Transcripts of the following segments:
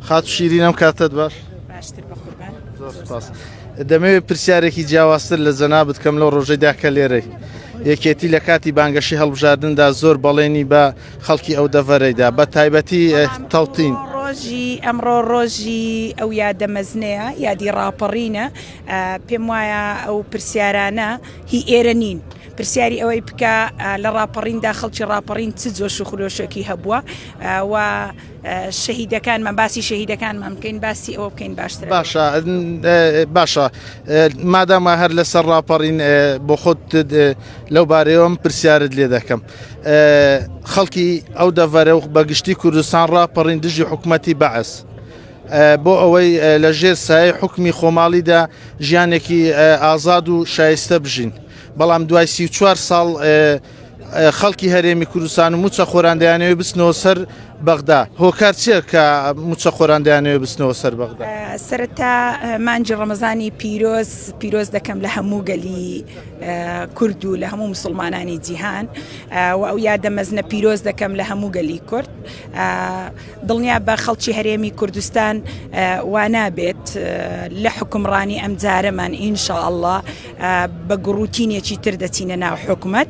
خاتوو شیرین ئەم کاتەت باش. باشتر بە قوربان. زۆر سپاس. دەمەوێت پرسیارێکی جیاوازتر لە جەنابت کەم لەو ڕۆژەیدا کە لێرەی. یەکێتی لە کاتی بانگەشەی هەڵبژاردندا زۆر بەڵێنی بە خەڵکی ئەو دەڤەرەیدا بە تایبەتی تەوتین. ڕۆژی ئەمڕۆ ڕۆژی ئەو یادە مەزنەیە، یادی ڕاپەڕینە، پێم وایە ئەو پرسیارانە هی ئێرە نین. پرسیاری ئەوەی بکە لە ڕاپەڕیندا خەڵکی ڕاپەڕین چ جۆش و خرۆشێکی هەبووە و شەهیدەکانمان باسی شەهیدەکانمان بکەین باسی ئەوە بکەین باشترە. باشە باشە ماداما هەر لەسەر ڕاپەڕین بۆ خۆت لەو بارەیەوەم پرسیارت لێ دەکەم خەڵکی ئەو دەڤەرە و بەگشتی کوردستان ڕاپەڕین دژی حکوومەتی بەعس بۆ ئەوەی لە ژێر سایەی حکومی خۆماڵیدا ژیانێکی ئازاد و شایستە بژین بەڵام دوای 34 ساڵ خەڵکی هەرێمی کوردستان و موچە خۆران دەیانەوێت بچنەوە سەر بەغدا هۆکار چییە کە موچە خۆران دەیانەوێت بچنەوە سەر بەغدا؟ سەرەتا مانگی ڕەمەزانی پیرۆز پیرۆز دەکەم لە هەموو گەلی کورد و لە هەموو مسلمانانی جیهان و ئەو یادە مەزنە پیرۆز دەکەم لە هەموو گەلی کورد دڵنیا بە خەڵکی هەرێمی کوردستان وانابێت لە حکومڕانی ئەمجارەمان ئینشاءاللە بە گوڕوتینێکی تر دەچینە ناو حکومەت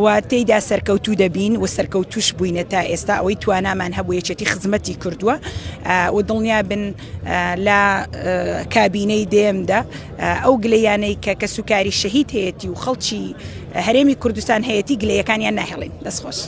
و تێیدا سەرکەوتوو دەبین و سەرکەوتوش بووینە تا ئێستا ئەوەی توانامان هەبوو یەکێتی خزمەتی کردووە و دڵنیا بن لە کابینەی دێمدا ئەو گلەیانەی کە کەسوکاری شەهید هەیەتی و خەڵکی هەرێمی کوردستان هەیەتی گلەیەکانیان ناهێڵین دەستخۆش.